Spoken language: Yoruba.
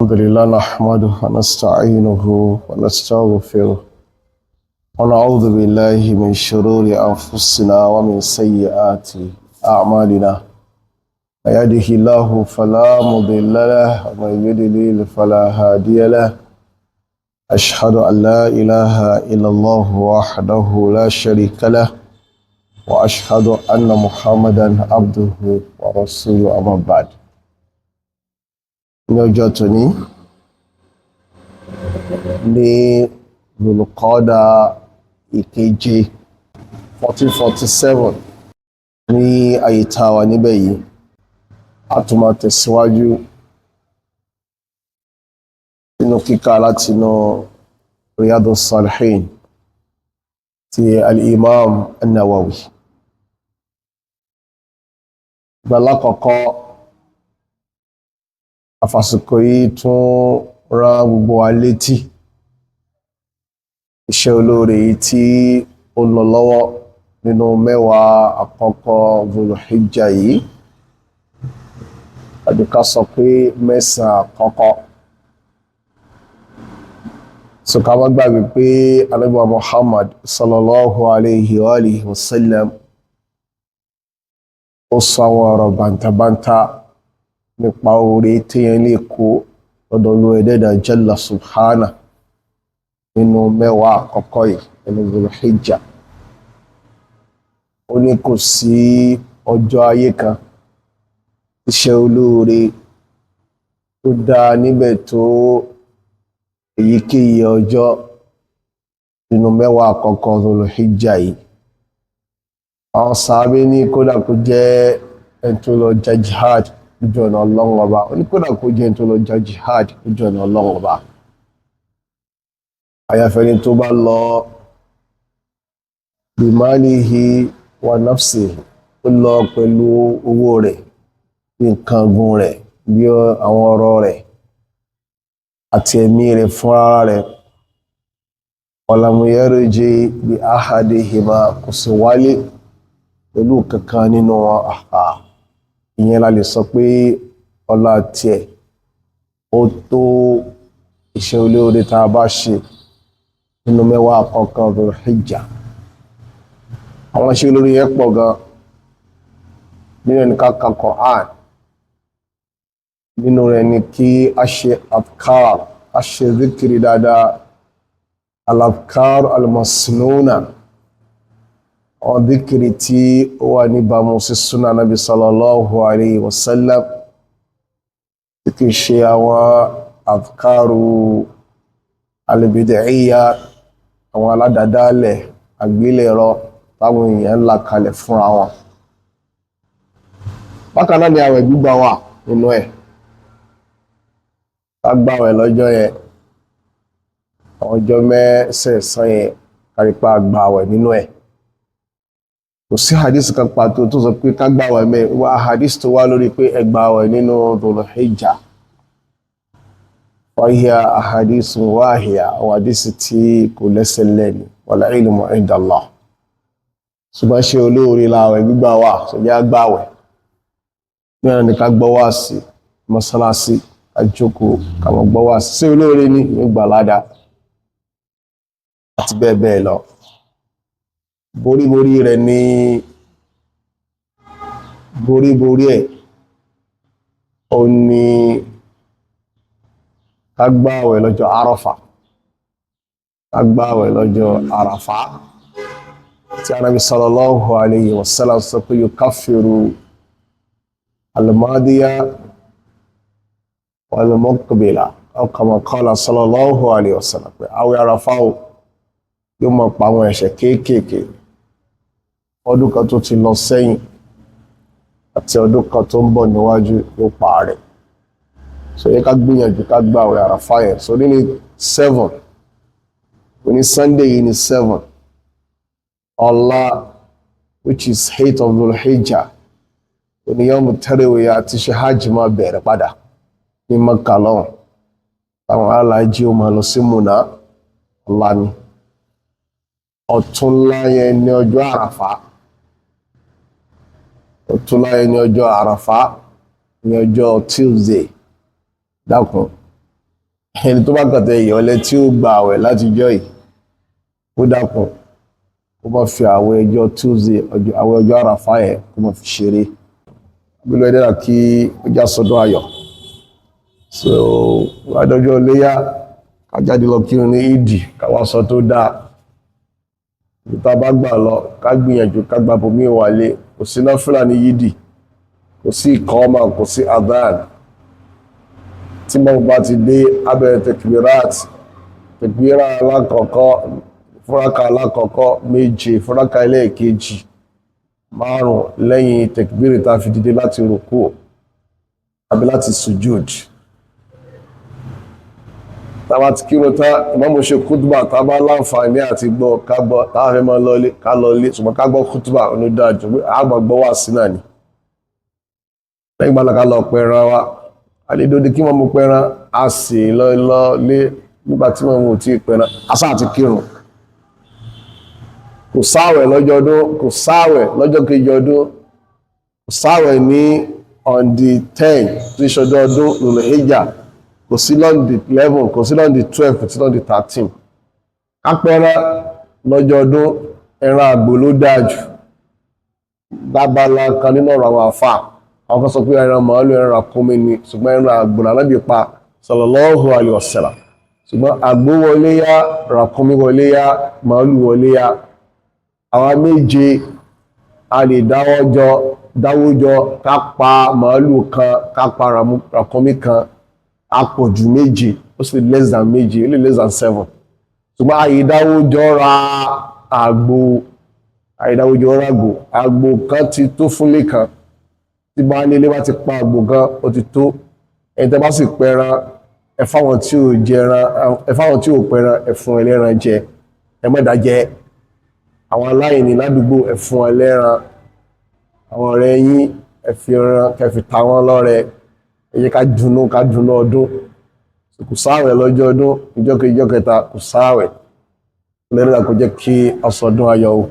الحمد لله نحمده ونستعينه ونستغفره ونعوذ بالله من شرور أنفسنا ومن سيئات أعمالنا. من يهده الله فلا مضل له ومن يضلل فلا هادي له. أشهد أن لا إله إلا الله وحده لا شريك له وأشهد أن محمدا عبده ورسوله، أما بعد. Ní ọjọ́ tòní, ní Dhul-Qa'dah ìkeje 1447, ní àyè tá a wà níbẹ̀ yìí, a tún máa tẹ̀síwájú nínú kíkà látinú Riyadus Salihin ti al-Imam An-Nawawi. Ìgbà kọ̀ọ̀kọ́ àfàsìkò yìí tún rán gbogbo wa létí iṣẹ́ olóore yìí tí ó lọ lọ́wọ́ nínú 10 àkọ́kọ́ Dhul-Hijjah yìí, àbí ká sọ pé 9 àkọ́kọ́. So ká má gbàgbé pé Ànábì wa Muhammad sallallahu alayhi wa alihi wa sallam, ó sọ àwọn ọ̀rọ̀ bàǹtàbàǹtà nípa oore téèyàn lè kó lọ́dọ̀ Olúwa Ẹlẹ́dàá jalla subhana nínú 10 àkọ́kọ́ yìí nínú Dhul-Hijjah. Ó ní kò sí ọjọ́ ayé kan iṣẹ́ olóore tó dáa níbẹ̀ tó èyíkéyìí ọjọ́ nínú 10 àkọ́kọ́ Dhul-Hijjah yìí. Àwọn sàábé ní kódà kó jẹ́ ẹni tó lọ ja jihad lójú ọ̀nà Ọlọ́run Ọba. Ó ní kódà kó jẹ́ ẹni tó lọ ja jihad lójú ọ̀nà Ọlọ́run Ọba, àyàfẹ́ ni tó bá lọ bimalihi wa nafsihi, ó lọ pẹ̀lú owó rẹ̀, bí nǹkan gun rẹ̀, bí àwọn ọ̀rọ̀ rẹ̀ àti ẹ̀mí rẹ̀ fún ara rẹ̀. Walam yarji bi ahadihima, kò sì wálé pẹ̀lú kankan nínú wọn. Àhà, ìyẹn la lè sọ pé ọlá tiẹ̀ ó tó iṣẹ́ olóore tá a bá ṣe nínú 10 àkọ́kọ́ Dhul-Hijjah. Àwọn iṣẹ́ olóore yẹn pọ̀ gan. Nínú ẹni ká ka Quran, nínú rẹ̀ ni kí a ṣe adhkar, a ṣe zikiri dáadáa, al-adhkar al-masnuna, àwọn zikiri tí ó wà níbàámu sí súnà Nabi sallallahu alayhi wa sallam, tí kìí ṣe àwọn adhkaru al-bid'iyya, àwọn aládàádálẹ̀ àgbélẹ̀rọ táwọn èèyàn ń là kalẹ̀ fúnra wọn. Bákan náà ni àwẹ̀ gbígbà wà nínú ẹ̀. Ká gbàwẹ̀ lọ́jọ́ yẹn, àwọn ọjọ́ mẹ́sẹ̀ẹ̀sán yẹn, kárípá gbàwẹ̀ nínú ẹ̀. Kò sí hadith kan pàtó tó sọ pé ká gbàwẹ̀ mẹ́ wá. Hadith tó wá lórí pé ẹ gbàwẹ̀ nínú Dhul-Hijjah, fahiya ahadithun wahiya, àwọn hadith tí kò lẹ́sẹ̀ lẹ́ni, wal ilmu inda Allah. Ṣùgbọ́n ṣe olóore láwẹ̀ gbígbà wà, ṣẹjá gbàwẹ̀ ní ọ̀nà ní ká gbọ́ wá sí mọ́sálásí, ká jókòó, ká mọ́ gbọ́ wá sí olóore ní ìgbà ládàá àti bẹ́ẹ̀ bẹ́ẹ̀ lọ. Boríborí rẹ̀ ní boríborí ẹ̀, ó ní ká gbààwẹ̀ lọ́jọ́ Àràfà, ká gbààwẹ̀ lọ́jọ́ Àràfà tí Ànábì sallallahu alayhi wa sallam sọ pé yukaffiru al-madiya wal-muqbila aw kama qala sallallahu alayhi wa sallam, pé àwẹ̀ Àràfà o yóò máa pa àwọn ẹ̀ṣẹ̀ kéékèèké ọdún kan tó ti lọ sẹ́yìn àti ọdún kan tó ń bọ̀ níwájú, yóò pa rẹ̀. So yẹ ká gbìyànjú ká gba àwẹ̀ Àràfà yẹn. So ní 7, ní Sunday yìí ní 7, ọ̀la, which is 8 of Dhul-Hijjah, oníyàwó tẹ́rẹ̀wé àti ṣe hajj máa bẹ̀rẹ̀ padà ní Mẹ́kà lọ́hùn, táwọn aláàjì ó máa lọ sí Mùnà. Ọ̀la ni. Ọ̀túnla yẹn ní ọjọ́ Àràfà. Ọ̀túnla yẹn ní ọjọ́ Àràfà, ní ọjọ́ Tuesday. Dákun. Ẹni tó bá kàtẹ ìyọlẹ tí ó gba àwẹ̀ láti jọ́ yìí, ó dákun, kó má fi àwẹ̀ ọjọ́ Tuesday, àwẹ̀ ọjọ́ Àràfá yẹn, kó má fi ṣeré. Abúlé ẹ̀dẹ́rà kí ó já sọdún ayọ̀. So adọ́jọ́ léyà, ká jáde lọ kírun ní ìdì, ká wá sọ tó dáa. Ìta bá gbà lọ, ká gbìyànjú ká gba bòmí wálé. Kò sí náfìlà ní yídì, kò sí ìkọ́mà, kò sí adhan. Tí mo bá ti dé abẹ́rẹ́ tẹkbirat, tẹkbira alákọ̀ọ́kọ́ fúnraka alákọ̀ọ́kọ́ méje, fúnraka ẹlẹ́ẹ̀kejì márùn, lẹ́yìn tẹkbiri tá a fi dìde láti rúkú àbí láti sujud. Tá a bá ti kírun tán, ìmáàmù ṣe kútùbà. Tá a bá láǹfààní àti gbọ́, ká gbọ́. Tá a fẹ́ máa lọlé, ká lọlé, ṣùgbọ́n ká gbọ́ kútùbà onídàájú pé àgbà gbọ́ wà sí náà ni. Lẹ́yìn ìgbà náà, ká lọ pẹran wa. Àlejòdì kí wọ́n mú pẹran, a sì lọ lọ lé nígbà tí wọ́n mú tí pẹran, a sáà ti kírun. Kò sáwẹ̀ lọ́jọ́ ọdún, kò sáwẹ̀ lọ́jọ́ kejì ọdún, kò sáwẹ̀ ní on the 10 tí ṣọjọ́ ọdún lòlò hijja, kò sí on the 11, kò sí on the 12, kò sí on the 13. Kápẹ́rẹ́ lọ́jọ́ ọdún, ẹran àgbò ló dáa jù lábala kan nínú ọ̀rọ̀ àwọn àfà. Àwọn kan sọ pé ẹran màálù, ẹran ràkúnmí ni, ṣùgbọ́n ẹran àgbò l'Ànábì pa, sallallahu alaihi wasallam. Ṣùgbọ́n àgbò wọlé yá, ràkúnmí wọlé yá, màálù wọlé yá. Àwa méje, a lè dáwọ́ jọ, dáwó jọ, ká pa màálù kan, ká pa ràkúnmí kan. A pọ̀ ju méje, ó sì less than méje, ó lè less than seven. Ṣùgbọ́n àyídáwó jọ ra àgbò, àyídáwó jọ ra àgbò. Àgbò kan ti tó fúnlé kan. Tí bá ní ilé bá ti pa àgbò kan, ó ti tó. Ẹni tẹ́ bá sì pẹran, ẹ fáwọn tí ò jẹran, ẹ fáwọn tí ò pẹran, ẹ fún ẹlẹ́ran jẹ, ẹ má dá jẹ. Àwọn aláìní ládùúgbò, ẹ fún ẹlẹ́ran. Àwọn ọ̀rẹ́ yín, ẹ fi ẹran kẹ́ fi ta wọ́n lọ́rẹ. Ẹ jẹ́ ká dunnú, ká dunnú ọdún. Kò sáwẹ̀ lọ́jọ́ ọdún, ìjọ́ kejì, ìjọ́ kẹta, kò sáwẹ̀ lẹ́rìí. Kò jẹ́ kí ọsọdún ayọ̀ o.